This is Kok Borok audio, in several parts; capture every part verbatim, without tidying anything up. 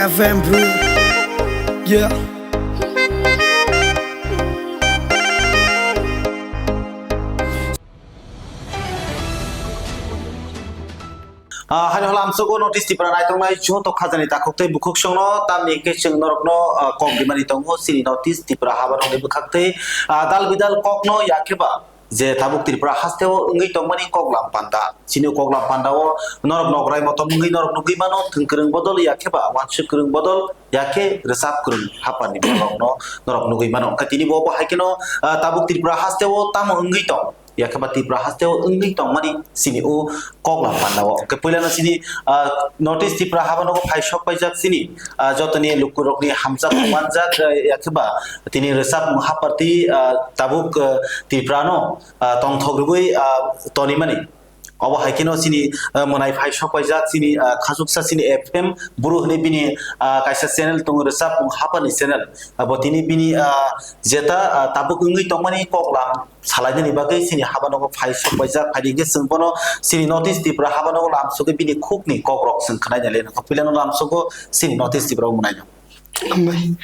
F M bro. Yeah. Ah, haino hala amsogo North East Tripura naitongnai joto khajani takhuk tei bukhuk songno, tamni hwnkhe chwng norokno, ah, kok rimani tongo, chini North East Tripura habarokni bwkhak tei, ah, dal bidal kokno yakheba je tabuk Tripura hasteo wngwi tongmani koklam panda. Chini koklam pandao norok nokrai motom wngwi norok nugwi mano, thwng kwrwng bodol yakheba wansuk kwrwng bodol yakhe rwchap kwrwng haphani borokno norok nugwi mano. Wngkha tini bo, bo hai kheno, ah, tabuk Tripura hasteo tamo wngwi tong? Yakheba Tripura hasteo wngwi tongmani chini o koklam pandao. Hwnkhe puilano chini, ah, North East Tripura habanogo phai sok paijak chini, ah, jotoni lukurokni hamjak manjak, ah, yakheba tini rwchapmung haphartwi, ah, tabuk, ah, Tripurano, ah, tongthok rwgwi, ah, tonimani. Obo hai kheno chini, ah, mwnai phai sok paijak chini, ah, khachuksa chini F M Bru hwnwi bini, ah, kaisa channel tongo, rwchapmung hapharni channel. Abo tini bini, ah, jeta, ah, tabuk wngwi tongmani koklam salainani bagwi chini habanogo phai sok paijak, phaidi hwnkhe chwng bono chini North East Tripura habanogo lamsogwi bini khukni kokrok chwng khwnaina le nangkha. Puilano lamsogo chini North East Tripura o mwnaino. Hambai.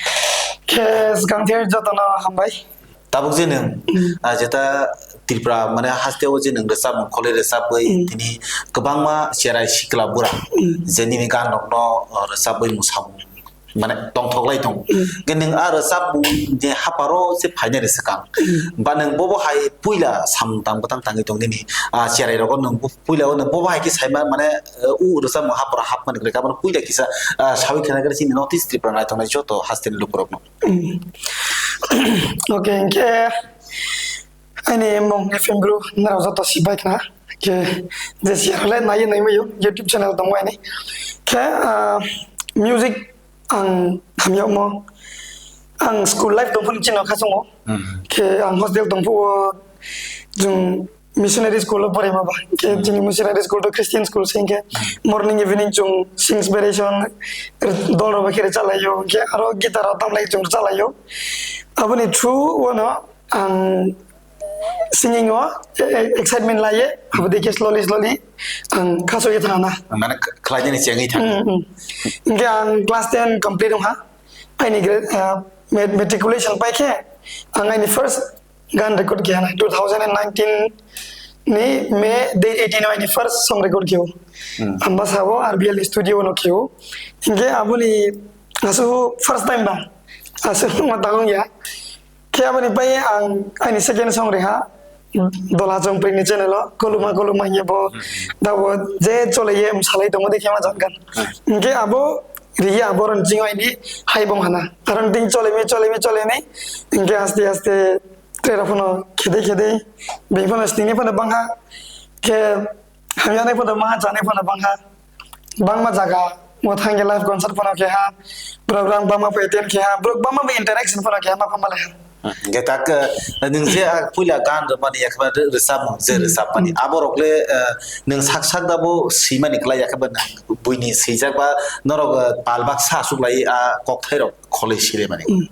Khe swkang the jotono hambai. Tabuk je nwng, Mm. ah, jeta Tripura mane hasteo je nwng rwchapmung kholwi rwchapwi Mm. tini kwbangma cherai sikla bura Mm. je nini ganrokno, ah, rwchapwi mwsamung mane tongthok lai tongo. Mm. Hwnkhe nwng a rwchapmung je hapharo se phainani swkang. Mm. Ba nwng bobo hai puila samung tang bwtang tangwi tong nini, ah, cherai rogo nwng bu-, puila o nwng bobo hai khe saima mane, eh, u rwchapmung hapharo hapmani kwrwi. Abono puila kisa, ah, sawi khna khe chini North East Tripura naitongnai joto hasteni lukurokno. Mm. Okay, hwnkhe aini mung F M Bru norok joto sibai khna. Khe je siya le nai nai mayo YouTube channel tong wai ni. Khe, ah, music ang hamya mo. Ang school life tong phun chino kha songo. Hmm. Khe ang hostel tong phuo jung missionary school o porai ma ba. Khe jini missionary school to Christian school sing khe morning evening chung sings beration dol ro ba khe chalayo. Khe aro guitar o tamlai chung chalayo. Aboni through wano ang singing o, eh, excitement laye, aboni khe slowly, slowly ang khaso ye thangna. Mane kh-, khlainani chengwi thang. Mm, mm. Hingke ang class ten complete wngha. Aini gra-, ah, mat-, matriculation pai khe ang aini first gan record khe hana two thousand and nineteen ni May date eighteen o aini first song record khe o. Mm. Ambasa o R B L studio no khe o. Hingke aboni asu first time ba. Asu ma tangong ya. Khe aboni pai ang aini second song reha Dola Chongpri ni channel o koloma koloma ye bo da bo je chole ye salai tongo de khe ma jan gan. Hingke abo riya abo ron jing aini hai bong hana. Aron ding chole mi chole mi chole mi hingke aste aste tre ra phano khede khede beng phano sning ni phano bangha khe hamya nai phano bangha chani phano bangha. Bangma jaga o thangya live concert phano keha, program bangma phaiten keha, borok bangma bo interaction phano keha ma phama leha. Hwnkhe tak, eh, nwng je, ah, puila gan rwmani, yakhe ba rwchapmung je rwchapmani, aborok le, eh, nwng sak sak da bo swimani kwlai, yakhe ba nwng buini swijak ba norok, eh, pal baksa aswk lai, ah, kokthairok kholwi silemani. Mm.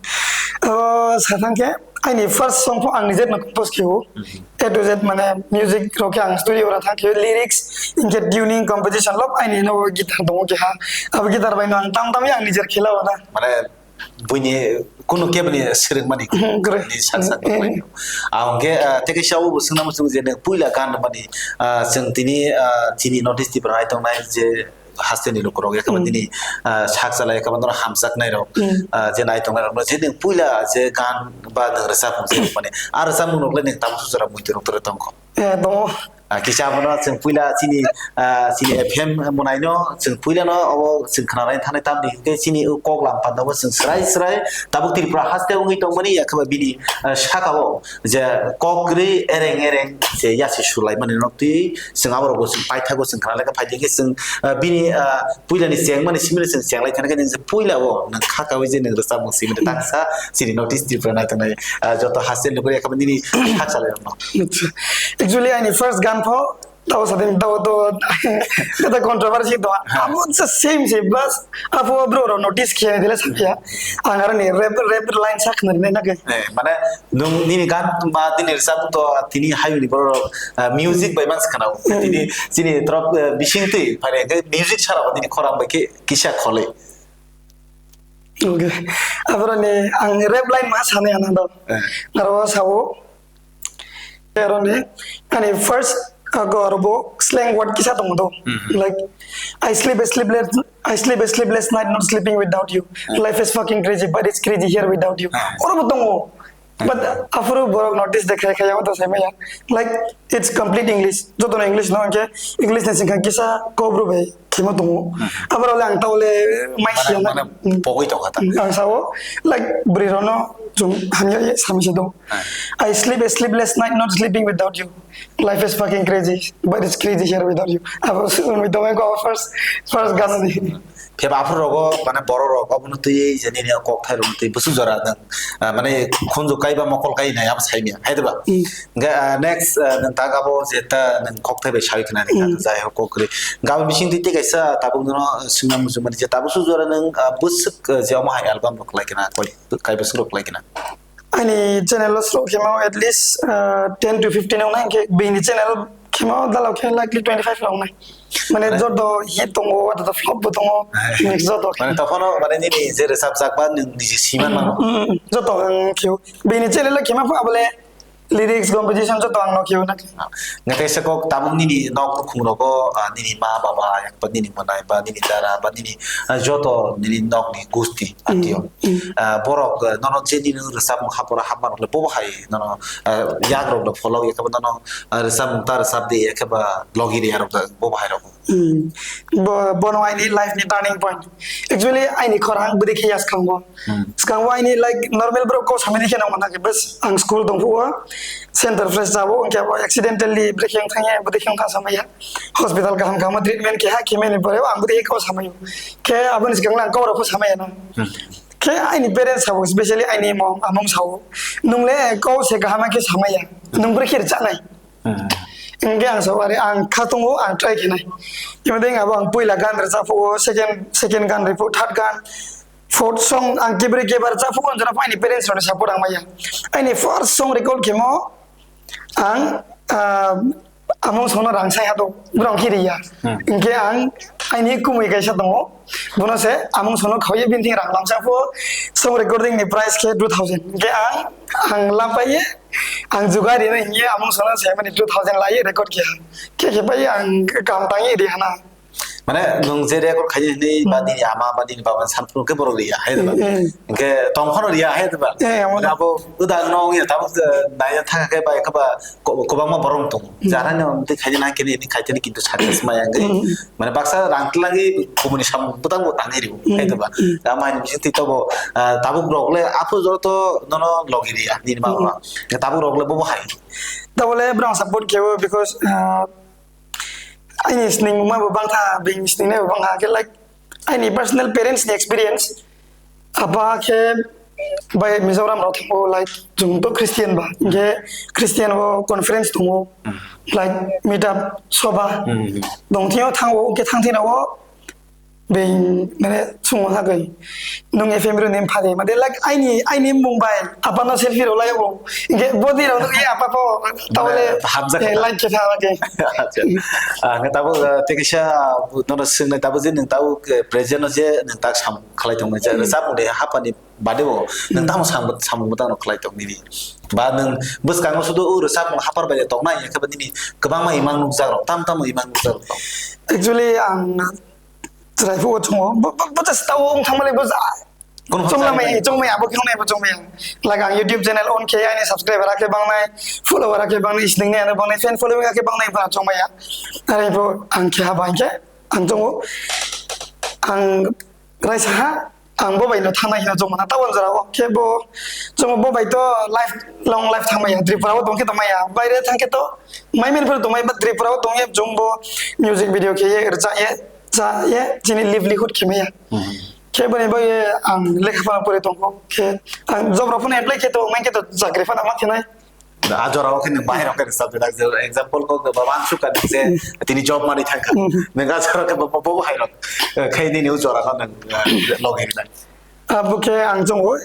O, sa thang khe, aini first song pho ang nijeno compose khe o. Mhm. A to Z, mane, music rok khe ang studio ora thang khe o, lyrics, hingkhe tuning, composition, lok aini no guitar tongo keha. Abo guitar bai no ang tam tam yang nijer khela o na. Mane, buini kunu kebni swrwngmani Mhm, correct. Ni sak sak Mhm. Ang khe, ah, tei kaisa o bo swngna muchung je, nang puila gan mani, ah, chwng tini, ah, chini North East Tripura hai tongnai je, hasteni lukurok, yakhe ba Mm. Nini, ah, sak chala, yakhe ba norok hamjaknairok, Mm. Ah, je naitongnai rokno, je nwng puila je gan ba nwng rwchapmung je rwmani, a rwchapmung rok le nwng tabuk jora muitu rok tongkho. Eh, tongo. Ah, kisa abono chwng puila chini, ah, chini F M mwnaino chwng puilano obo chwng khwnanai thanai tamni hwnkhe chini o kok lam pandao chwng srai srai tabuk Tripura haste wngwi tongmani, yakhe ba bini, ah, sakao je kok kwrwi ereng ereng je yasi sulaimani nok twi chwng aborokbo chwng paithago chwng khna lekha phaidi khe chwng, ah, bini, ah, puilani chengmani simi chwng chenglai thani khe nini je puila o nang kha kawi je nang rwchapmung simi Hmm. Tangsa chini North East Tripura nai tongnai, ah, joto haste nuguri ekha nini kha chalai rokno. Acha. Actually, ani first gan pho tao sadin tao to kata controversy to. Ha. Amo se same se bas apo bro ro notice kiya dile sapya. Ang aroni rap, rap line sak nari nai nagai. Eh, mane nung nini gan ba nini rwchapmung to tini hayuni borok, ah, music bai mansi khana. Hmm. Tini chini trop, eh, bising twi phare ke music sara ba nini khorang bai ke kisa khole. Okay. Aboroni ang rap line ma sanai ano do. Eh. Aro sao. Aroni ani first ago aro bo slang word kisa tongo do. Mhm. Like, "I sleep a sleepless, I sleep a sleepless night not sleeping without you. Life is fucking crazy, but it's crazy here without you." Ah. Oro bo tongo. But aphuru borok notice de khai khai, abo to sai maya. Like, it's complete English. Joto no English no, hwnkhe English ni singkha kisa Kokborok bai khemo tongo. Abo rok le ang tao le mai siya na. Mane pogwi tongkha ta. Ang sao, like, bwrwi rok no chwng hamya ye sami se do. "I sleep a sleepless night not sleeping without you. Life is fucking crazy, but it's crazy here without you." Abo sumi tongwi ko first, first gan ni. Phiya ba aphuru rogo, mane, borok rok obono twiwi je nini o kokthai rokno twi bwswk jora nwng, ah, mane, khunju kaiba mokol kai nai abo saimya, hai diba? Hwnkhe, ah, next, ah, nwng tak abo je ta nwng kokthai bai sawi khna nini, jai hok kok kwrwi. Hwnkhe abo bising twi tei kaisa tabuk nono swngna muchung mani je tabuk swk jora nwng, ah, bwswk, ah, je omo hai album rok kwlai khna, koi, kai bwswk rok kwlai khna? Ani channel o sro khemo at least, ah, ten to fifteen wngnai, hwnkhe bini channel khemo dalok khe likely twenty five wngnai. Mane joto hit tongo, joto flop bo tongo, mix joto. Mane tokhono mane nini je rwchapjak ba nwng niji siman mano. Mm, mm, mm. Joto ang kheo. Bini channel o khema pha abole lyrics composition joto ang no kheo na. Nge kaisa kok tabuk nini nok nukhung rogo, ah, nini ma baba, yak ba nini mwnai ba nini dara ba nini, ah, joto nini nok ni gusti atio. Ah, borok, ah, nono je nini rwchapmung hapora hapma rok le bobo hai nono, ah, yak rok no follow ya khe ba nono, ah, rwchapmung ta rwchap di ya khe ba logi ri ya rok bo bahai rok. Hmm. Bo, bono aini life ni turning point. Actually, aini khorang bwdwi khe ya swkango. Hmm. Swkango aini, like, normal borok kok samani khe nang mana khe, bas ang school tong phuo, center fresh jabo, hwnkhe abo accidentally bwdwi khe thang ya, bwdwi khe thang samaya. Hospital kaham kaham treatment khe ha khe mani pore ang bwdwi khe kok samaya. Khe aboni swkang ang kok rok kok samaya na. Hmm. Khe aini parents sabo, specially aini mom, among sabo, "Nung le kok se kaham khe samaya, nung bwrwi khe rwchanai." Hmm. Hingke ang sa, "Are ang kha tongo, ang try khenai." Himodeng abo ang puila gan rwchaphuo, second, second gan rwphuo, third gan, fourth song ang kebri kebar rwchaphuo, onjora pho aini parents rokni support ang maya. Aini first song record khemo ang, ah, amung sono rang sai hato, borok khe riya. Hmm. Hingke ang aini kumui kaisa tongo, bono se amung sono khawye bini thing rang lamsa pho, song recording ni price khe two thousand. Hingke ang, ang lampaiye, ang jugai rina hingye amung sana se mani two thousand lai record khe. Khe khe pai ang kam tangi ri hana. Mane nwng je record khaini hwnwi ba nini ama ba nini baba sanphuru khe borok riya hai da. Mm, mm. Hingke tongphano riya hai da. Eh, amo. Mane abo uda nong ya tabuk nai ya thaka khe bai khe ba ko-, kobangma borok tong. Mm. Jara no tei khaini na khe ni khaitani kintu success maya hingke. Mm. Mane baksa rang tlangwi kumuni samung bwtang bo tangwi rio, mm, hai da ba? Mm. Tamo hai ni bising twi tobo, ah, tabuk rok le aphuru joto nono logi ria, nini ma, mm, baba. Tabuk rok le bobo hai. Tabole borok support khewo because, ah, aini sningma bo bangkha, bini sningnai bo bangkha, khe, like, aini personal parents ni experience. Apa khe bai Mizoram rok thango, like, chwng to Christian ba, hingke Christian o conference tongo, hmm, like, meet up soba, hmm, dong thio thango, hingke thang thina o beng, mane, sungo hagoi, "Nung F M rw nim phari," mane, like, aini, aini mung bai, apa no selfie rw lai o, hingke body rw nugui apa po, tabole, hamjak eh, kha, like khe tha lage. Acha. Ah, nge tabuk, ah, tei kaisa, ah, nono swngnai tabuk je nwng tabuk, eh, present o je nwng tak sam khlai tongmani je, hmm, rwchapmung de hapani bade bo nwng, hmm, tamo sam-, samung bwtang rok khlai tong nini. Ba nwng bwskango sudo o rwchapmung hapar bai toknai, ya khe ba nini kwbangma imang nukjak rok, tam tamo imang nukjak rok tong. Actually, ang chwrai phuo chwngo, bo, bo, bo just tao wng thangmani bo ja-, chwnglamai, chwngmai abo khe wngnai bo chwngmai ang. Like ang YouTube channel on khe ani subscriber akhe bangnai, follower akhe bangnai, sningni ano bangnai, fan following akhe bangnai ba chwngmai ang. Are bo ang khe haba hingke ang chwngo. Ang raisa ha, ang bo bai no thangnai hino chwngmana, tabon jora o khe bo chwngma bo bai to life, long life thangmaya, Tripura o tongkhe tongmaya, baire thangkhe to maimen phuru tongmai, but Tripura o tongye chwng bo music video khe ye, rwcha ye, cha ye, chini livelihood khe maya. Hmm. Khe boni bagwi ang lekha phano pori tongo, khe ang job rok phano apply khe to, main khe to chakri phano ma khenai. A jora o khe nwng bahai rok khe rwchapjak, example kok ba wansuk ka nwng je tini job manwi thangkha. Mhm. Nwng a jora khe bo, bo, bo bahai rok, eh, khai nini o jora no nwng, eh, logi rinai. Abo khe ang chwngo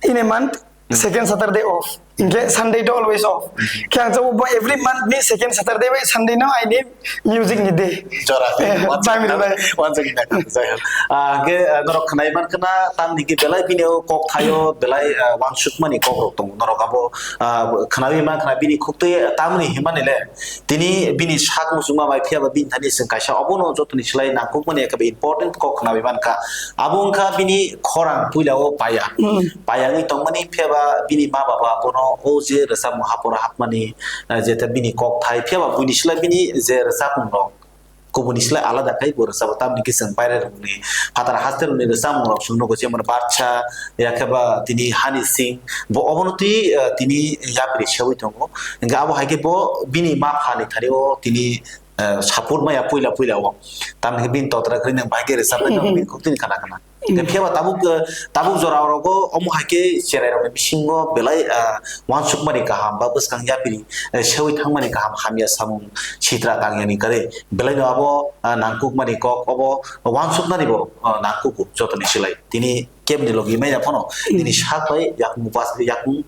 in a month, mhm, second Saturday off. Hinkhe Sunday to always off. Khe ang chabo bo every month ni second Saturday bai Sunday no aini music ni day. Jora khe, Eh, once bai again, mili bai. Once again, jai ho. Ah, hinkhe, ah, norok khwnai man khna, tamni khe belai bini o kok thaio, belai, ah, wansukmani kok rok tongo. Norok abo, ah, khnaui man khna bini khuk twi tamni himani le. Tini bini sak muchungma bai phiya ba bini thani chwng kaisa obono jotoni slai nangkukmani ekaba important kok khnaui man kha. Abo wngkha bini khorang puila o paya. Mm. Paya wngwi tongmani phiya ba bini ma baba bono o je rwchapmung haporo hapmani, eh, je ta bini kok thai phiya ba buini slai bini je rwchapmung rok kubuni slai alada khai bo rwchabo, tamni khe chwng baire rokni phatar haste rokni rwchapmung rok chwng nugo, jemon Barcha, yakhe ba tini Hani Singh, bo obono twi, eh, tini yapri seui tongo. Hingkhe abo hai khe bo bini ma pha ni thani o tini, eh, support maya puila puila o. Tamni khe bini totra kwrwi nang bai khe rwchapnai no bini khuk tini khana khana. Phiya ba tabuk, eh, tabuk jora o rogo omo hai khe cherai rokni bisingo belai, eh, wansukmani kaham ba bwskang yapri, eh, seui thangmani kaham hamya samung sitra tang yani kare. Belai no abo, ah, nangkukmani kok obo wansuknani bo, ah, nangkugo jotoni silai. Tini kebni logi maya phano tini sak bai yakung bas-, yakung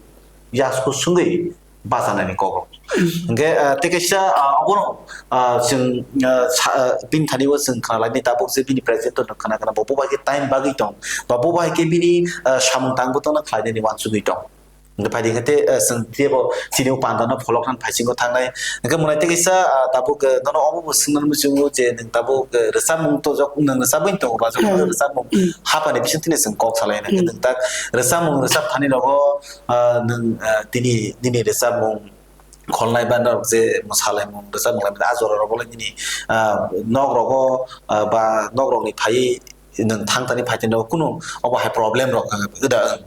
yasku sungwi bachanani kok rok. Hingke, ah, tei kaisa, ah, obono, ah, chwng, ah, sa-, ah, bini thani o chwng khna lai ni tabuk se bini president no khna khna bo bo bai khe time bagwi tong ba bo bai khe bini, ah, samung tang bo tongna khlai nani wansugwi tong. Hingke phaidi hingke te, eh, chwng tebo chini o panda no pholok nang phaisingo thangnai. Hingke mwnai tei kaisa, ah, tabuk, eh, nono omo bo swngna muchungo je nwng tabuk, eh, rwchapmung tojok, nwng rwchapmung tongo ba, jok rwchapmung hapani bising tini chwng kok salai nai. Nwng tak rwchapmung rwchap thani rogo, ah, nwng, ah, tini nini rwchapmung kholnai ba norok je mwsalaimung rwchapmung lai a jora rogo lai nini, ah, nok rogo, ah, ba nok rokni phaiwi nwng thang thani phai tini rogo kunu obo hai problem rok wngda wng.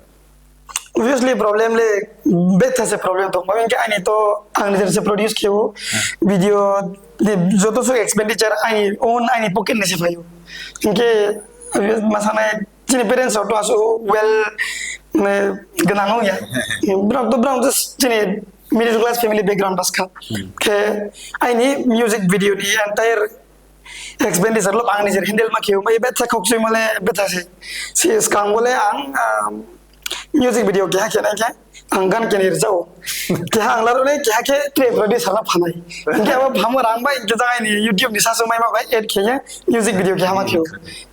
Obviously, problem le betha se problem tong. Mami ke ani to ang nijer se produce khebu, video ni joto suk expenditure ani own ani pocket ni se phayu. Inke obvious masana chini parents auto asu well, me, ganang ya. Brok to brok just chini middle class family background bas kha. Ke ani music video ni entire expenditure lo ang nijer handle ma kheu mai betha khok sui male betha se. Si skang bole ang, um, music video keha khe nai khe ang gan khe nir jao. Keha ang laro nai keha khe tre producer na phanai. Inke abo phamo rang bai inke jang ni YouTube ni sasu mai ma bai add khe music video keha ma kheu.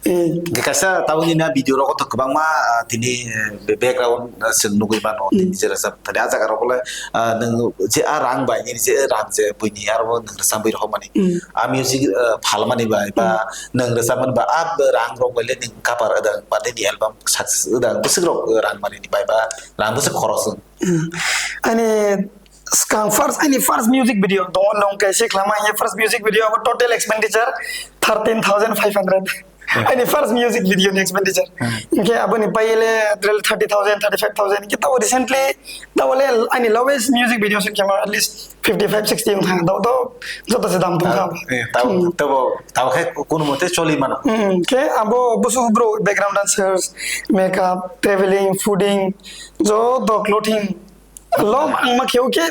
Eh. Kaisa tabuk ni na video rogo to kwbangma, ah, tini, eh, be-, background, ah, se nugui mano, tini je rajab thani a jaga rogo le, ah, nwng je a rang bai nini je rang je buini aro nwng rwchapwi rohormani. A music, ah, phalmani bai ba nwng rwchapmani ba a rang rok bai le nwng cover wdang ba nini album success wdang bwswk rok rang mani ni bai ba rang bwswk khoros wng. Ani skang first, ani first music video, dongo long kaise khlama, ani first music video abo total expenditure thirteen thousand five hundred. Ani first music video ni expenditure. Inke aboni paile thirty thousand, thirty five thousand. Inke tabo recently, tabo le ani lowest music video se kema at least fifty five, sixty wng thang. Tabo to joto se dam tong thang. Eh, tabo, tabo, tabo khe kunu mote choli mano. Inke abo busu bro background dancers, makeup, traveling, fooding, joto clothing. Lom ang ma kheu khe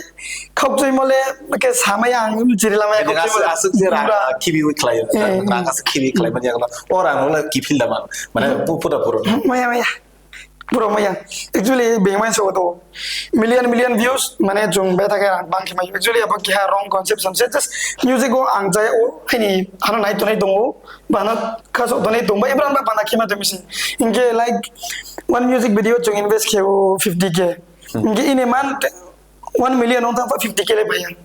khokjoi mole ke samai ang chiri lamai khokjoi mole. Asuk je rang khibi wi khlai. Rang asuk khibi khlai mani yakla. O rang mole kiphil da man. Mane pu pura pura. Maya maya. Pura maya. Actually bengmai so to million million views mane jung beta ke rang bang khimai. Actually abo kiha wrong conception se just music o ang jai o ani hana nai tonai tongo. Bana khaso tonai tongba ibran ba bana khima to misi. Inke like one music video jung invest kheu fifty K. Hingke ini man one million wng thang fifty K le bai.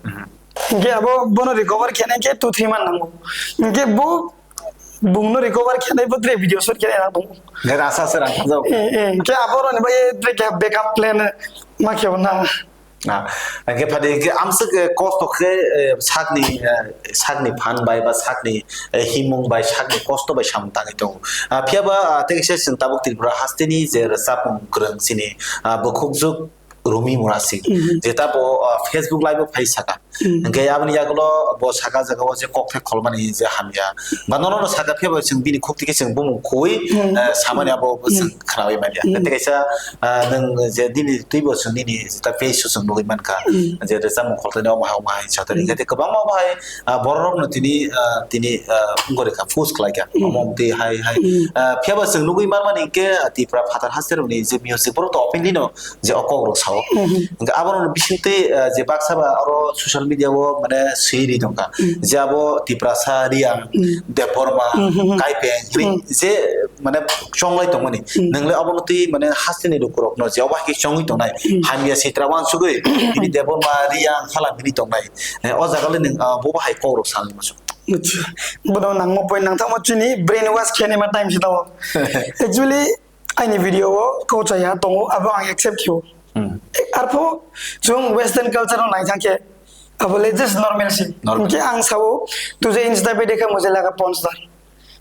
Hingke abo bono recover khenai khe two three man nango. Hingke bo bungno recover khenai bo tre video shoot khenai nang tongo. Nge rasa se rang thang jao. Eh, eh, hingke abo roni bai tre khe backup plan ma khe na. Ah, hingke phadi hingke amsuk, eh, kosto khe, eh, sakni, eh, sakni phan bai ba sakni, eh, himung bai sakni kosto bai samung tangwi tongo. Ah, phiya ba, ah, tei kisa chwng tabuk Tripura hasteni je rwchapmung kwrwng chini, ah, bukhukjwk Rumi Murasing, jeta bo, ah, Facebook live o phai saka. Hingke aboni yagulo bo saka jaga o je kokthai kholmani je hamya. Ba nono no saka phiya bo chwng bini khuk tike chwng bumung khoi, eh, samani abo bo chwng khnaui manya. Tei kaisa, ah, nwng je nini twi bo chwng nini jeta face o chwng nugui mankha. Je rwchapmung kholthai no omo hai omo hai satani. Hingke kwbangma omo hai, ah, borok rok no tini, ah, tini, ah, wngori kha, post khlai kha. Omo twi hai hai. Ah, phiya bo chwng nugui manmani hingke, ah, Tripura phatar haste rokni je music borok to openly no je o kok rok sa Hwnkhe abono bisingtwi, ah, je baksa ba oro social media o mane swi ri tongkha. Hmm. Je abo Tiprasa, Riang, Hmm. Debbarma, Hmm, hmm, hmm. Kaipeng, hwnwi Hmm. je mane chonglai tongmani. Hmm. Nwngle abono twi mane hasteni lukurokno je obo hai khe chongwi tongnai. Hmm. Hamya sitra wansugwi, bini Debbarma, Riang, Hala bini tongnai. Eh, o jaga le nwng, ah, bobo hai kokrok salni muchung. Acha. Bono nangma point nangthangma chini brain wash khenima time si tao. Actually, aini video o kochaya tongo, abo ang accept kio. Hmm. Arpho, chung western culture no naithang khe, abo le just normal si. Normal. Hwnkhe ang sao, tujhe Insta pe dekha mujhe laga porn star.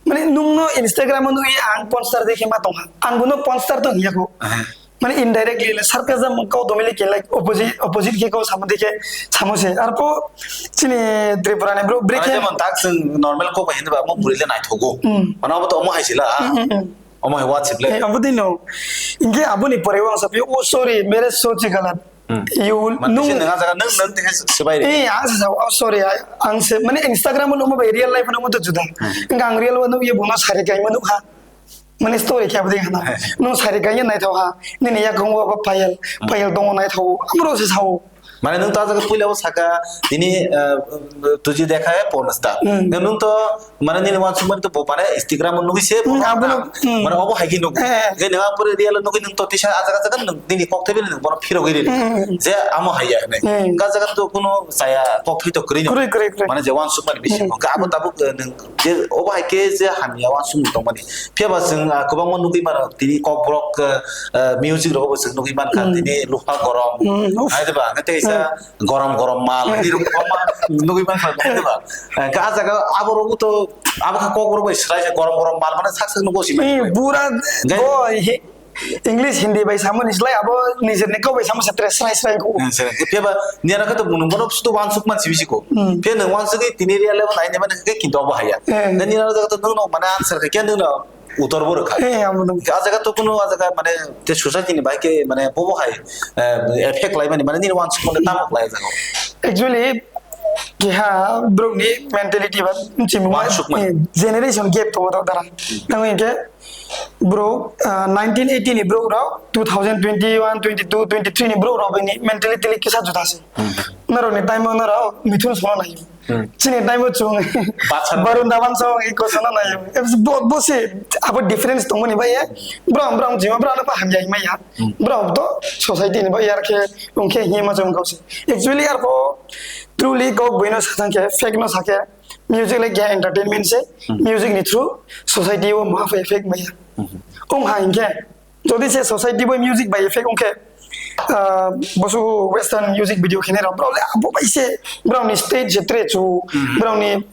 Mane nungno Instagram o nugwi ang porn star dekhe ma tongha. Ang bono porn star to hiya ko. Aha. Mane indirectly le sarcasm kau domili ke like opposite, opposite ke kau sama dekhe samo se. Arpho chini Tripura ni bro, bro Mane khe jemon tak chwng normal kok bai hinba mo buri le naithogo. Hmm. Mane obo to omo hai sila. Hmm, hmm, hmm. Omo hai WhatsApp le. Eh, abo dino. Inge aboni pore wang sapi, "Oh, sorry, mere sochi galat." Hmm. You Mane nung se nang jaga nang nang tengah sebai re. Eh, ang se sao, "Oh, sorry, I-, ang se," mane Instagram no mo bai real life no mo to juda. Hmm. Inge ang real no ye bono sari kai mo nukha. Mane story khe abdi hana. Nung sari kanya naithok ha. Nini yakung o ba payal. Hmm. Payal tongo naithok. Amro se sao. Mane nung ta jaga puila o saka, tini, eh, tuji dekha hai porn star. Hmm. Nung to, mane nini wansuk mane to bo mane Instagram o nugui se, Hmm, abono, hmm. Mane obo hai ki nung. Eh. Nge nang apore real nugui nung to tisa a jaga jaga nung nini kok thebe nung bono phirogwi ri. Hmm. Je amo hai ya ne. Hmm. Ka jaga to kuno saya kok thai to kwrwi no. Kwrwi, kwrwi, kwrwi. Mane je wansuk mane bisi Hmm. nung. Ka abo tabuk, eh, nung Je obo hai khe je hamya wansukmung tongmani. Phiya ba chwng, ah, kwbangma nugwi mano, tini kokborok, ah, ah, music rogo bo chwng nugwi mankha, Hmm. tini luha gorom. Hmm, uff. Hai diba? Hwnkhe tei kaisa Hmm. gorom gorom mal, Hmm. tini rok kwbangma nugwi mankha, hai diba? Hwnkhe ah jaga abo rogo to, abo khe kokborok bai swlai se gorom gorom mal mane sak sak nugo si mani. Hmm, pura Gai- boy, he, English, Hindi bai samani slai abo nijorni kok bai samo se tre srai srai ko. Hmm, srai. Phiya ba niyana khe to nwng bono sudu wansuk man sibisi ko. Hmm. Phiya nwng wansugwi tini real level nai nai mani khe kintu abo haya. Hmm. Nang niyana jaga to nwng no mane answer khe kya nwng no utor bo rwkha. Eh, amo nwng. A jaga to kuno a jaga mane te society ni bai khe mane bobo hai, eh, effect lai mani mane nini wansuk mane tamo lai jaga. Actually, keha borokni mentality ba, chimung Wansukmani. Eh, generation gap tongo to dara. Nang hwnkhe borok, ah, nineteen eighty ni borok rok, two thousand twenty-one, twenty-two, twenty-three ni borok rok bini mentality le kisa juda se. Hmm. Norok ni time o norok mithun sono nai. Hmm. Chini time o chung Bacha. Barun daban song iko sono nai. Bo, bo se abo difference tongmani bai ye. Bro, bro, jima bro, ano pa hamya himaya. Hmm. Bro, to society ni bai yar khe, ungkhe hima jong kau se. Actually, arpho truly kok buino sathang khe, fake no sakhe, music le khe entertainment se, Hmm. music ni through society o maha effect maya. Hmm. Ong ha hinkhe, jodi se society bo music bai effect ongkhe, ah, bosu western music video khene rok, bro le abo bai se, bro ni state je tre chu, Hmm. bro ni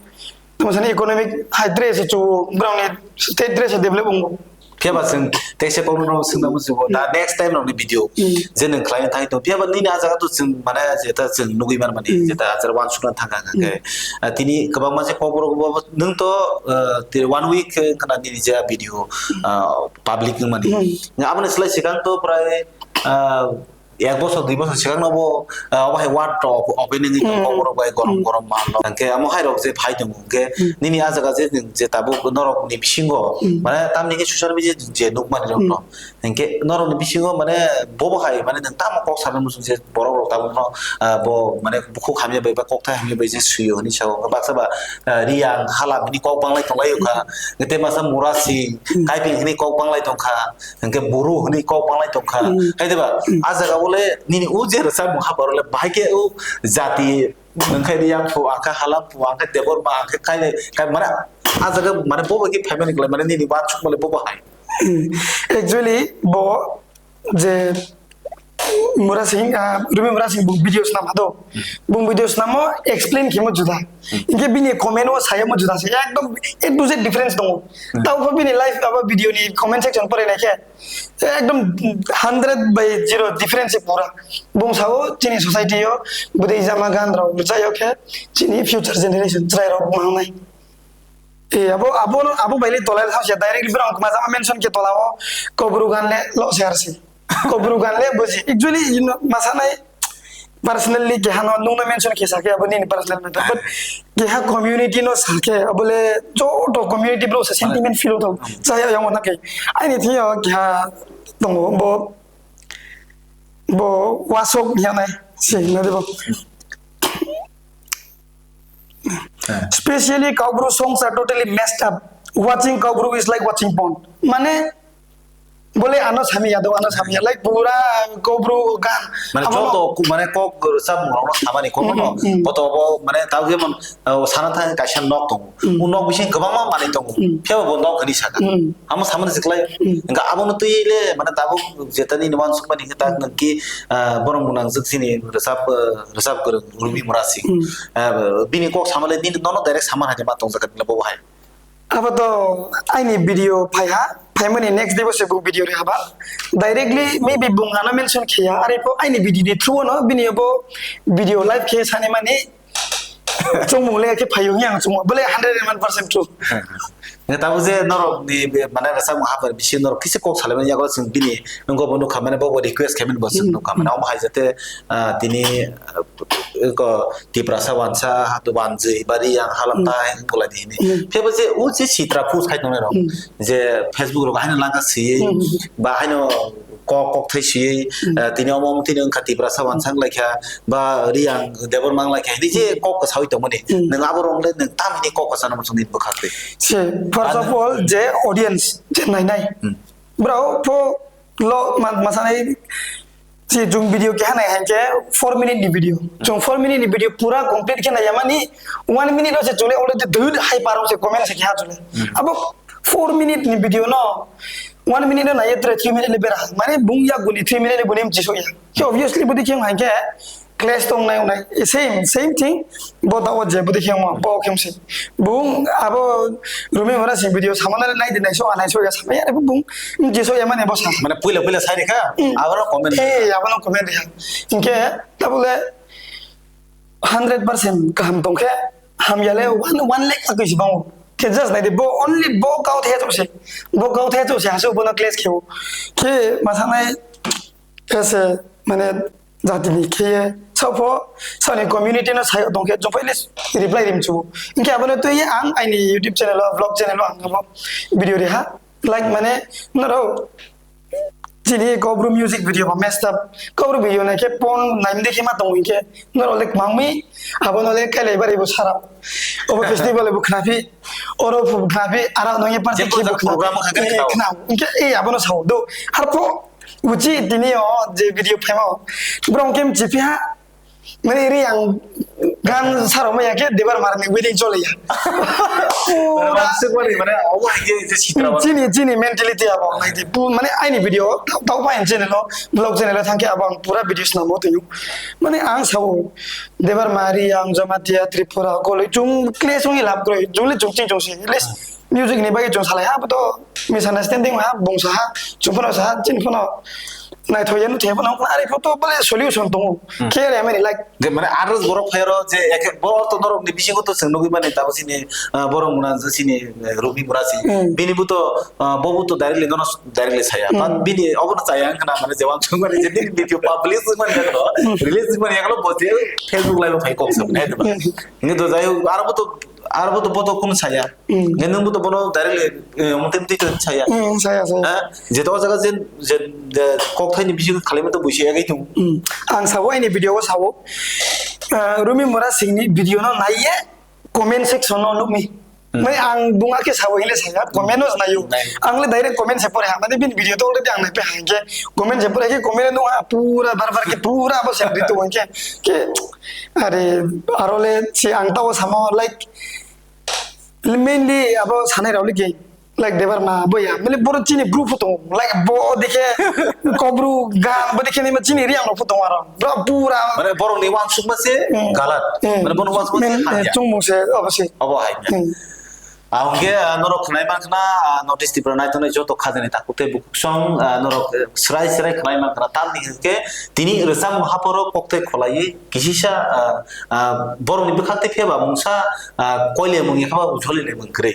Tamo sani economic hai dress chu, bro ni state dress develop wngo. Phiya ba chwng teisa kokno no swngna muchungo. Da Hmm. Next time rokni video Hmm. je nwng khlai thang tong. Phiya ba nini a jaga to chwng mane jeta chwng nugwi man mani Hmm. jeta ajar wansukna thang kha Hmm. khe. Ah, tini kwbangma je kokborok bo nwng to, ah, tei one week, eh, khna nini je video, ah, public wng mani. Hmm. Aboni slai swkang to prai, ah, Ek bosor, dui bosor swkang no bo, ah, obo hai ward rok opening wngwi tongo, Hmm. borok bai gorom Hmm. gorom mal rok. Hwnkhe amo hai rok je phai tongo, hwnkhe Hmm. nini ah jaga je nwng je tabuk norok ni bisingo, Hmm. mane tamni khe social media je nukmani rok Hmm. no, hwnkhe norok ni bisingo mane bobo hai mane nwng tamo kok sana muchung je borok rok tabuk no, ah, bo mane bukhuk hamya bai ba kokthai hamya bai je swiyo hinwi sao. Baksa ba, ah, Riyang, Hala bini kok banglai tonglai kha, Hmm. tei masa Murasing, Hmm. Kaiping hinwi kok banglai tong kha. Hwnkhe buru hwnwi kok banglai tong kha. Hmm. Hai diba? Hmm. A jaga o le nini o je rwchapmung haparo le bahai khe o jati nwng khai Riyang phu, ang khe Halam phu, ang khe Debbarma, ang khe Kailai, kai mane a jaga mane bobo khe phaimani kwlai mane nini wansukma le bobo hai. Hmm. Actually, bo je Mura Singh, ah, Rumi Mura Singh bung video swnam hado. Bung video swnamo explain khemo juda. Hmm. Hwnkhe bini comment o sayamo juda se. Ekdom A to Z difference tongo. Hmm. Tao khe bini live aba video ni comment section pore naikhe. Ekdom hundred by zero difference se pura. Bung sao chini society o bwdai jama gan rok rwchai o khe chini future generation chwrai rok mangnai. E, abo, abo, abo baile tolai thang se directly borok majama mention khe tola o Kobru gan le lo se arsi. Kobru gan le buji. Actually, you know, masa nai personally keha no nung no mention khe sakhe abo nini personal matter. But keha community no sakhe abo le joto community bro se sentiment feel thok. Chaya yang ona ke. Aini thing yo keha tongo bo Bo wasok hinyanai. Si, nadi bo. Specially Kaubru songs are totally messed up. Watching Kaubru is like watching porn. Mane, bole ano sami yado, ano sami ya. Like pura Kaubru gan. Mane joto ku-, mane kok rwchapmung rokno samani kono no. Boto bo mane tao khe mon, uh, sana thang kaisa nok tongo. U nok bising kwbangma manwi tongo. Phiya bo nok hwnwi saka. Amo samani siklai. Engka abono twi le mane tabuk jetani ni wansukmani khe tak nangki, uh, borok mwnang jwk sini rwchap, uh, rwchap kwrwng Rumi Murasing. Ah, bini kok samale nini nono direct sama hai ma tong jaga bobo hai. Abo to aini video phai ha, phaimani next day bo se bo video re haba. Directly maybe bung ano mention khiya, are po aini video ni through no bini bo video live khiya sani mani chongmung le khe phayo yang chongmung bole hundred and one percent true. Nge tabo je norok ni be, mane rasa mo habar bisi norok kisi kok salai mani yago sing bini nungko bo nukha mane bo request khaimani bo sing nukha mane omo hai jate, ah, tini, ah, ko Tiprasa wansa, hatu banjwi, bari yang halam ta, hai, wngkula di hini. Phiya bo je, o je sitra post khai tongnai rok, je Facebook rok haino langka siyui, ba haino kok, kok thai siyui, eh, tini omo, omo tini wngkha Tiprasa wansa wnglaikha, ba Riyang Debor manglai kha, hini je kok kwsawi tongmani, nwng abo rok le nwng tam hini kok kwchana muchungni bwkhak twi. Se, first of all, je audience, je nainai. Bro, po, lo, ma-, masanai, si jung video keha nai hai ke four minute ni video. Jung four minute ni video pura complete khe nai yamani one minute o se chule already dud hai paro se comment se keha chule. Abo four minute ni video no one minute no nai tre three minute ni bera. Mane bung ya guni three minute ni bunim chiso ya. Ke obviously budi khe hai ke clash tong nai nai. Same, same thing. Bo da o je budi khe mo, bo khe se. Bung abo Rumi Murasing video samana nai di nai so anai so ya samai ya bung. Jesu ya mane bosa. Mane puila puila sai rekha, aboro comment. Eh, abono comment ya. Inke tabule hundred percent kaham tongkhe, hamyale one, one lakh agui si bango. Ke just nai de bo only bo kau the se. Bo kau the se hasu bono clash kheu. Ke masanai ese mane jatini kheye, sopho, sani community no sayo tongkhe, jopaile reply rim chubo. Inke abono twi ang aini YouTube channel o, vlog channel o ang abo video reha. Like mane, noro, chini Kaubru music video ba messed up. Kaubru video na khe pon naim de khe ma tongo inke, noro like mangmi, abono le kailai bari bo sara. Obo festival bo khnapi, oro bo khnapi, ara no ye party khe bo khnapi. Program kha khe khna. Inke, eh, abono sao do. Arpo, Uchi tini o je video phaima o. Borok khe mchi phiha. Mane ri ang gan saro maya khe Debar Marni wedding chole ya. Pura. Mane obo hai khe je sitra ba. Chini, chini mentality abo nai di. Pu-, mane aini video tau, tau pa channel o, vlog channel o thangkhe abo ang pura video snamo twi. Mane ang sao Debar Mari ang Jamatia Tripura kole chung kle song ilap kroi. Jule chung ching chung si. Les Music ni bagwi chwng salai ha, abo to misunderstanding ha, bung sa ha, chwng phano sa ha, chini phano naithok ya, nuthok ya phano, ari photo bole solution tongo. Hmm. Khe re mani, like, je mane others borok phai ro je ek, bo to norok ni bisingo to chwng nugwi mani, tamo sini, ah, borok muna je sini, eh, Rumi mura si. Hmm. Bini bo to, ah, bo bo to directly nono directly saya. Hmm. But bini obo no chaya wngkha na, mane je wansuk mani je nini video publish mani yakno, hmm, release mani yakno bo je Facebook live o phai kok sa mani, hai diba? Hmm. Ngi to jai aro bo to Aro bo to, bo to kunu saya. Hmm. Nge nung bo to bono directly, eh, mungte mungte to saya. Hmm, saya, saya. Ha? Jeto o jaga jen, jen, je, kok thai ni bisingo khalai ma to buisi ya gaitu. Hmm. Ang sabo aini video o sabo. Eh, Rumi Mura Singh ni video no naiye comment section no nukmi. Hmm. Mane ang bunga khe sabo hile saya, comment no nayo. Nai. Ang le direct comment se pore ha. Mane bin video to already ang nai pe ha ke. Comment se pore ke comment no ha pura bar bar ke pura abo se rito ke. Ke are aro le si ang ta o samo like Mainly abo sanai rok le ke, like, Debbarma boya, mane borok chini group pho tongo, like, bo dikhe Kokbru gan, bo dikhe nima chini Reang rok pho tongo aro. Bro, pura. Mane borok ni wansukma se galat. Hmm. Mane bono wansukma se main, hamya. Chungmung se, obo se. Obo hai. Hmm. Ahongke, ah, norok khwnai mankha na, ah, North East Tripura naitongnai joto khajani takhuk tei bukhuk song, ah, norok, eh, srai srai khwnai mankha na. Tamni hwnkhe tini rwchapmung hapharo koktwi khwlaiwi kisisa, ah, ah, borokni bwkhak tei phiyaba mungsa, ah, koilemung yakhaba ujholinai mung kwrwi.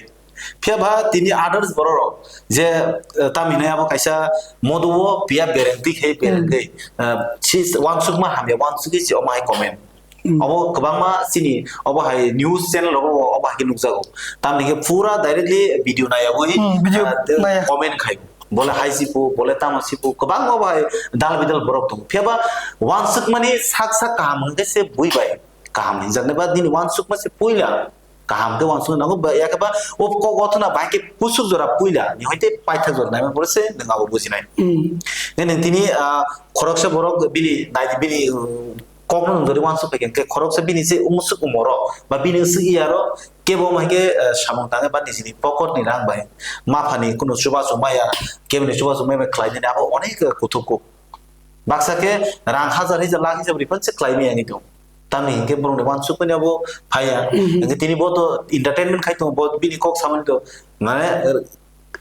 Phiyaba tini others bororok je, eh, tamhinai abo kaisa moduo piya bereng twi khe berengwi, ah, si wansukma hamya wansugwi se omo hai comment. Hmm. Obo kwbangma chini obo hai news channel rogo obo hai khe nukjago. Tamni khe pura directly video naiyawi, hmm, video ah, naiya. Comment khai. bole hai sipo, bole tamo sipo, kwbangma bai dal bidal borok tongo. Phiya ba wansukmani sak sak kaham hwnkhe se bui bai kaham hinjaknai ba nini wansukma se puila kaham khe wansukna nango ba, yakhe ba o kok gothona bai khe pusuk jora puila ni hoite paithak jora naima pore se nwng abo bujinai. Hmm. Nini tini, ah, khoroksa borok bini nai bini, um, kokno nung jori wansuk phaikhe, hwnkhe khoroksa bini je umusuk umoro ba bini usuk iyaro kebo wngkha khe, eh, samung tangwi ba nijini pocket ni rang bai maphani kunu chubachu maya, keboni chubachu maya bai khlainani abo onek, eh, kuthuk kuk. Baksa khe rang hajar hajar lakh hisab rifan se khlai maya wngwi tong. Tamni hinkhe borokni wansukmani abo phaiya. Mhm. Hinkhe tini bo to entertainment khai tongo, bo bini kok samani to mane, eh,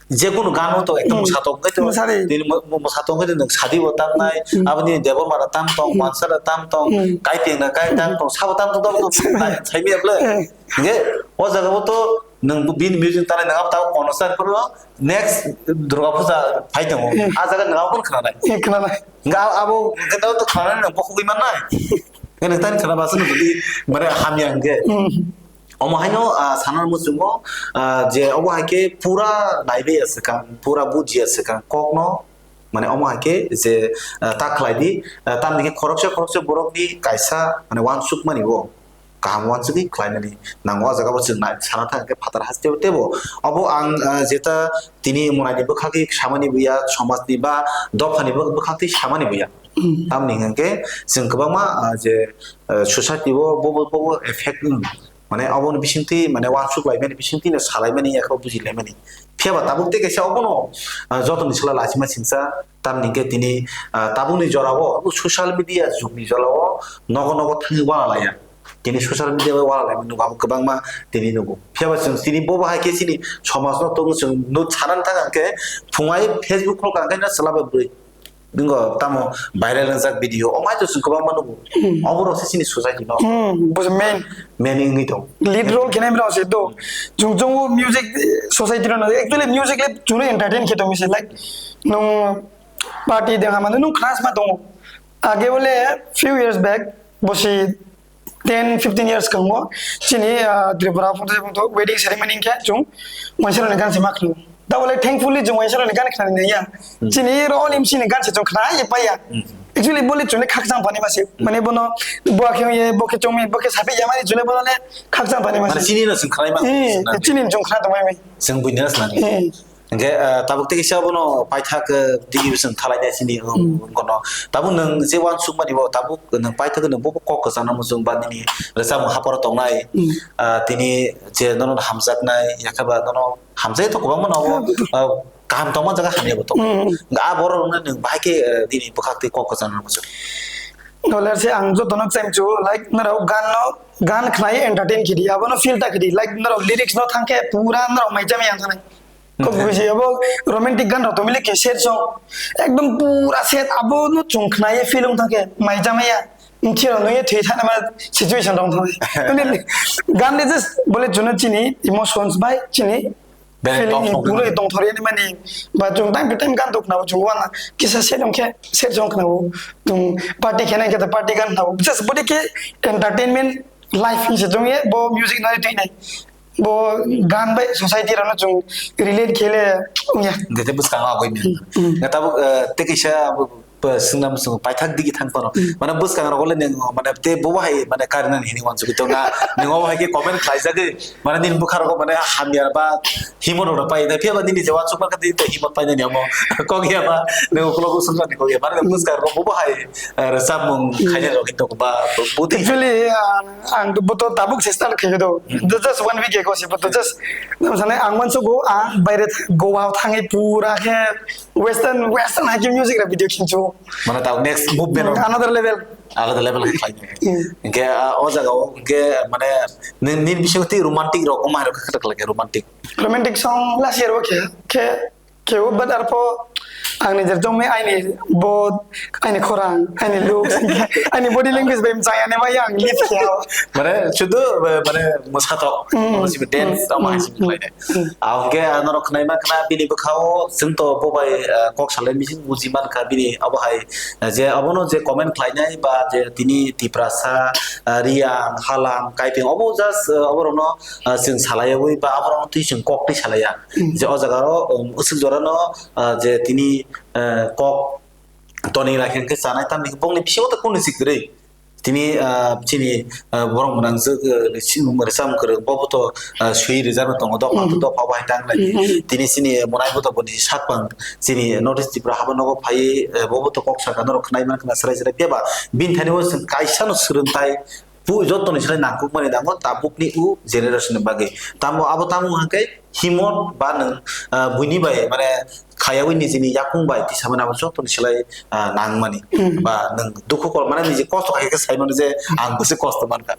je kunu gano to ekta Hmm. mwsa tong khe to, Mwsari. Tini mo-, mo-, mwsa tong khe to nwng sadi bo tam nai, Hmm. Aboni Debbarma da tam tong, Hmm. Mansa da tam tong, Hmm. Kaipeng da kai tam tong, sabo tam tong, tong, tong, Hmm. Sai mi able. Hmm. Nge, o jaga bo to nwng bini music tanai nwng abo ta kono sar koro, next Durga Puja phai tongo. Hmm. A jaga nwng abo khna nai. Hmm, khna nai. Nga abo, nga to khna nai, nwng bokugwi man nai. Nga nwng tani khna ba sunu budi, mane hamya nge. Hmm. Omo haino, ah, sana muchungo, ah, je obo hai khe pura naibe ya swkang, pura buji ya swkang kokno, mane omo hai khe je, ah, ta khlai di, ah, tamni khe khoroksa khoroksa borokni kaisa mane wansuk mani bo kaham wansugwi khlai nani nango. O jaga bo chwng nai sana thang khe phatar haste tebo. Obo ang, ah, jeta tini mwnaini bwkhak twi samani buya, somajni ba dophani bw-, bwkhak twi samani buya. Hmm. Tamni hwnkhe chwng kwbangma, ah, je, ah, society o bo, bo, bo, bo effect wng. Mane aboni bisingtwi, mane wansuk laimani bisingtwi no salaimani, yakho buji laimani. Phiya ba tabuk tei kaisa obono, ah, jotoni sala lachima singsa, tamni hwnkhe tini, ah, tabukni jorao social media jugni jorao nogo nogo thangwi wala laiya. Tini social media bai wala laimani nugo, abo kwbangma tini nugo. Phiya ba chwng tini bo bahai khe chini somajno tongo chwng nuk sanani thang khe phungai Facebook khulka khe na chwla bai bwrwi. Bingo tamo viral wngjak video, o mai to chwng kwbangma nugo. Hmm. Oborok se chini society no. Hmm, bo se main. Main wngwi tong. Lead role khenai rok se do. Chwng chwng o music, eh, society no, actually music le chwngno entertain khe tong se, like, nwng party de hamani nwng khna sma tongo. Age bole few years back, bo se ten fifteen years kango, chini, ah, Tripura phunto phunto wedding ceremony khe chwng waisa rokni gan se ma khno. Da bole thankfully chwng waisa rokni gan khna nai ya. Hmm. Chini ro olim chini gan se chwng khna ye pa ya. Hmm. Actually bole chwng khakchang pani ma se. Hmm. Mane bono bo khe ye, bo khe chwng mi, bo khe sapi ya mani chwng bono le khakchang pani ma se. Mane chini no chwng khna ma. Eh, chini chwng khna tong mai mai. Chwng buini no chwng. Eh. Hingke, ah, tabuk tei kisa abono paithak, ah, digi bising thalai nai sini, um, Hmm. Kono. Tabuk nwng je wansuk mani bo, tabuk nwng paithak nwng bo kok kwchangno muchung ba nini rwchapmung haporo tongnai, Hmm. Ah, tini je nono hamjaknai, yakhe ba nono hamjai to kwbangma no abo, Hmm. Ah, kaham tongma jaga hamya bo tongnai. Hmm. Hingke a borok rokno nwng bahai khe, ah, nini bwkhak twi kok kwchangno muchung. Doler se ang jotono chemchu, like, norok gan no, gan khnai entertain khidi, abono feel ta khidi, like, norok lyrics no thangkhe pura norok maijam yang thanai. Kok Okay. Buji abo romantic gan rok tongmili khe sad song. Ekdom pura sad abo no chwng khnai feel wng thangkhe mai jamaya. Mthi rok nungye thwi thana ma situation rok thangkhe. Tini gan de just bole chwngno chini emotions bai chini Bele feeling tong thok pura nang. Tong thori ni mani. Ba chwng time to time gan dok na chwng wana kisa sad wng khe sad song khna o. Chwng party khena khe party gan na o. Just bole khe entertainment life ni se chwng ye bo music nai twi nai. Bo gan bai society rano chwng relate khele wngya. Dete bwskango agoi men. Hmm. Nga tabuk, eh, tei kaisa, eh, swngnam swng paithak digi thang tono. Hmm. Mane bwskang rok le neng, mane te bo hai, mane karina ni hini wansugwi tong na. Neng obo hai khe comment khlaijagwi. Mane nini bwkha rok mane hamya ba himor rok pai. Phiya ba nini je wansuk man kha tei himor pai nani amo. Kok ya ba, neng ukulok swngsa ni kok ya. Mane bwskang rok bo hai, eh, rwchapmung Hmm. khaina rok hito ba, bo tei Actually, ah, Ang to, bo to tabuk se start khe do. Hmm. Just one week ago se, bo to just, nam sane ang man sugo, ang baire th-, Goa thangwi pura khe western, western hai khe music ra video khinchu. Mane tabuk next movement Hmm, of another level. Another level khe khlai. Hmm. Hingke, ah, o jaga o, hingke, mane, ni, ni bisingo tei romantic rok, o mai rok khe khe khlai khe romantic. Romantic song last year o khe, khe Khe, but arpho Ang ni jer jongme aini bo, aini khorang, aini looks, aini body language bai mchang ani bai ang live khe o. Mane sudu, eh, mane mwsatok, hmm, ono sibi dance, hmm, ama hai sibi khlainai. Hmm. Ahokhe anorok khnaima khna bini bwkhao chwng to bo bai, eh, kok salai misi buji mankha bini abo hai, eh, je abono je comment khlainai ba je tini Tiprasa, eh, Riang, Halam, Kaiping obo just, eh, oborokno, eh, chwng salaiyawi ba aborokno twi chwng kok twi salaiya. Hmm. Je o jagao, um, usuk jorano, eh, je tini, eh, kok toni rakhe hwnkhe chanai tamni bongni bisingo to kunu si kwrwi. Tini, ah, chini, ah, borok mwnang jwk, ah, chini mung rwchap kwrwng, bo bo to, ah, swi rwjak no tongo, dopha to, mhm, dopha bai tang lai. Mhm. Tini chini mwnai bo to boni sak pang, chini North East Tripura habo nogo phai, eh, bo bo to kok saka norok khnai man khna chwrai chwrai. Phiya ba bini thani o chwng kaisa no swrwngthai, bu joto ni slai nangkuk mani nango tabuk ni u generation ni bagwi. Tamo abo tamo hwnkhe himot ba nwng, ah, buini bai mane khayawi nijini yakung bai tisa mani abo joto ni slai, ah, nangmani. Mm. Ba nwng dukhu kol mane niji kosto khai khe sai mano je ang bwswk kosto mankha.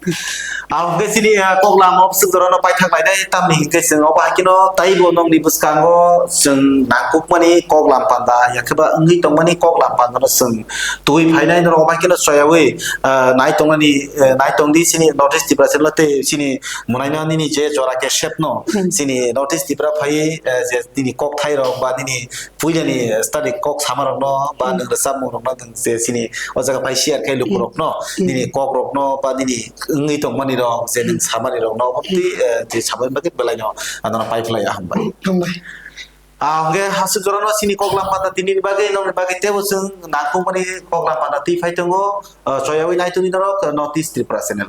Ang hwnkhe chini, ah, kok lama o bwswk jorano paithak lainai tamni hwnkhe chwng obo hai kheno taibo nokni bwskango chwng nangkukmani kok lam panda yakhe ba wngwi tongmani kok lam panda no chwng twi phainai norok obo hai kheno choyawi, ah, nai tongnani, eh, nai tongdi chini North East Tripura chwngno tei chini mwnaino nini je jora khe sepno, hmm, chini North East Tripura phaiwi, eh, je nini kokthai rok ba nini puilani study kok sama rokno ba, hmm, nwng rwchapmung rokno nwng je chini o jaga phai share khai luku, hmm, rokno, hmm, nini kok rokno ba nini wngwi tongmani rok je nwng, hmm, samani rokno obo twi, eh, je samani bagwi belaino ano pai phlai ya hambai. Hambai. Ah, hwnkhe hasuk jorano chini kok lam panda tini ni bagwi nokni bagwi teibo chwng nangkukmani kok lam panda twi phai tongo, ah, choyawi nai tongdi norok, ah, North East Tripura channel.